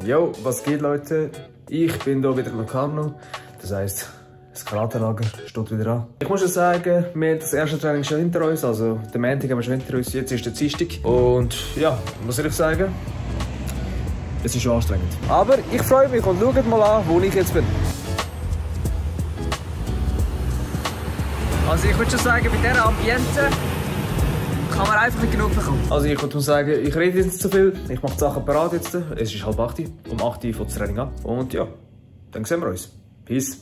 Yo, was geht, Leute? Ich bin hier wieder mit Carno. Das heisst, das Karatelager steht wieder an. Ich muss schon sagen, wir haben das erste Training schon hinter uns. Also, den Montag haben wir schon hinter uns, jetzt ist der Dienstag. Und ja, was soll ich sagen? Es ist schon anstrengend. Aber ich freue mich und schaut mal an, wo ich jetzt bin. Also ich würde schon sagen, bei dieser Ambiente kann man einfach nicht genug bekommen. Also ich würde sagen, ich rede jetzt nicht so viel. Ich mache die Sachen parat jetzt. Es ist 7:30. Um 8 Uhr fängt das Training an. Und ja, dann sehen wir uns. Peace.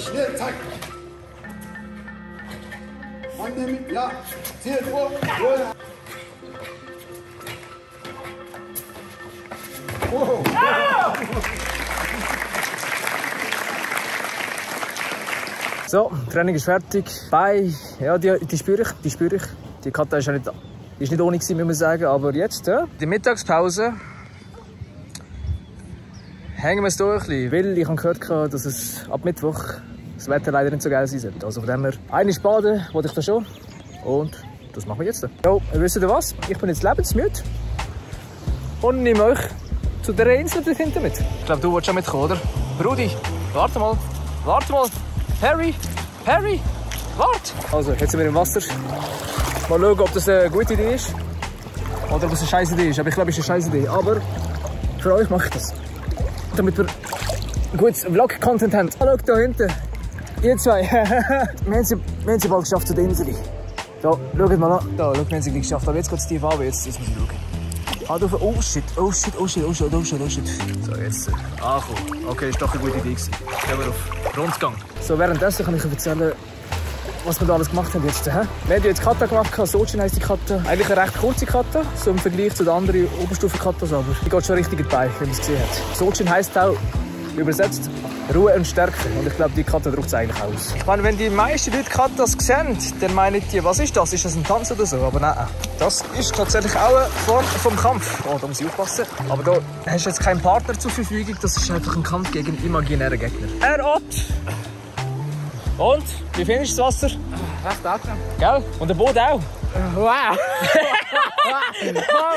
Schnell, zack. Mann, ja, 10 Uhr. Wow. So, Training ist fertig. Bei, ja, die spüre ich. Die Kata ist ja nicht, ist nicht ohne gewesen, muss man sagen. Aber jetzt, ja. Die Mittagspause hängen wir es durch ein bisschen. Weil ich habe gehört, dass es ab Mittwoch das Wetter leider nicht so geil sein sollte. Also von dem her, eine Baden wollte ich da schon. Und das machen wir jetzt. Jo, wisst ihr was? Ich bin jetzt lebensmüde. Und nehme euch zu der Insel dort hinten mit. Ich glaube, du willst schon mitkommen, oder? Rudi, warte mal. Harry, warte! Also, jetzt sind wir im Wasser. Mal schauen, ob das eine gute Idee ist. Oder ob es eine scheiß Idee ist. Aber ich glaube, es ist eine scheiß Idee. Aber für euch mache ich das. Damit wir gutes Vlog-Content haben. Schau da hinten. Ihr zwei. wir haben sie bald geschafft zu der Insel. Da, schaut mal an. Da, schaut, wir haben sie geschafft. Aber jetzt geht es tief an. Jetzt muss ich schauen. Oh shit. So, jetzt. Ankommen. Okay, ist doch eine gute Idee gewesen. Gehen wir auf Rundgang. So, währenddessen kann ich euch erzählen, was wir da alles gemacht haben jetzt. Wir haben jetzt Kata gemacht, Sochin heisst die Kata. Eigentlich eine recht kurze Kata, so im Vergleich zu den anderen Oberstufen-Katas, aber die geht schon richtig in die Beine, wie man es gesehen hat. Sochin heisst auch, übersetzt, Ruhe und Stärke. Und ich glaube, die Kata drückt es eigentlich aus. Ich meine, wenn die meisten Leute Katas sehen, dann meinen die, was ist das? Ist das ein Tanz oder so? Aber nein, das ist tatsächlich auch eine Form vom Kampf. Oh, da muss ich aufpassen. Aber da hast du jetzt keinen Partner zur Verfügung, das ist einfach ein Kampf gegen imaginäre Gegner. Und? Wie findest du das Wasser? Recht angenehm. Gell? Und der Boot auch? Wow! Oh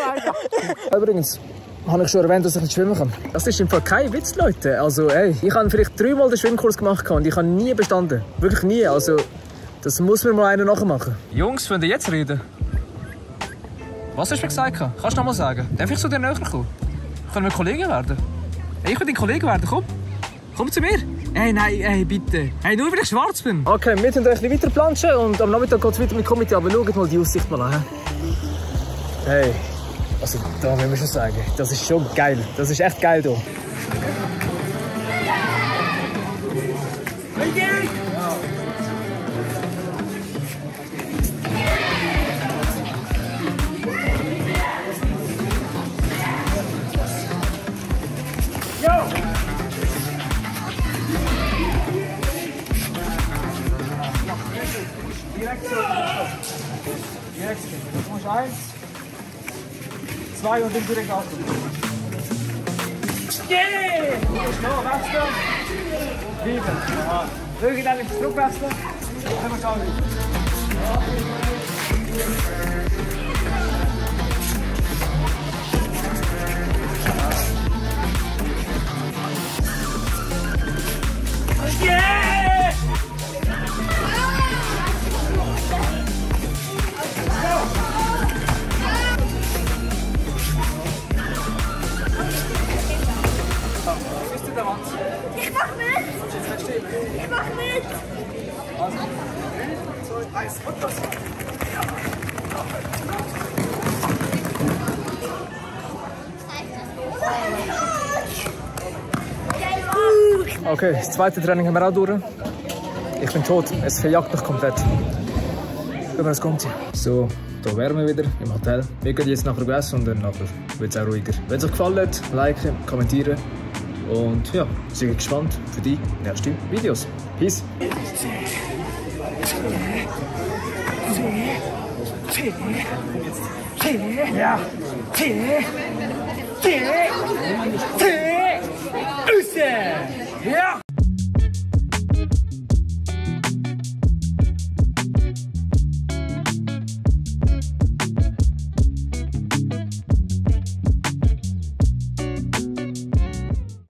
mein Gott! Übrigens, habe ich schon erwähnt, dass ich nicht schwimmen kann. Das ist im Fall kein Witz, Leute. Also, ey, ich habe vielleicht 3-mal den Schwimmkurs gemacht und ich habe nie bestanden. Wirklich nie. Also, das muss mir mal einer nachmachen. Jungs, wollen ihr jetzt reden? Was hast du gesagt? Kannst du noch mal sagen? Darf ich zu dir näher kommen? Können wir Kollegen werden? Ich will dein Kollege werden, komm. Komm zu mir. Hey, nein, hey, bitte. Hey, nur weil ich schwarz bin. Okay, wir können euch ein bisschen weiter planschen und am Nachmittag geht es weiter mit Komitee. Aber schaut mal die Aussicht mal an. Hey, also da will man schon sagen, das ist schon geil. Das ist echt geil hier. Direkt. Du musst 1, 2 und dann direkt auf. Yeah! Du musst noch wechseln. Lieben. Wirklich dann ins Druck wechseln. Dann musst du auch nicht. der Wand. Ich mach mit! Ich mach mit! Also, 3, 2, 1 und los! Okay, das zweite Training haben wir auch durch. Ich bin tot, es verjagt mich komplett. Aber es kommt. So, da wären wir wieder im Hotel. Wir gehen jetzt nachher essen und dann nachher wird es auch ruhiger. Wenn es euch gefallen hat, liken, kommentieren. Und ja, seid gespannt für die nächsten Videos. Peace! Ja!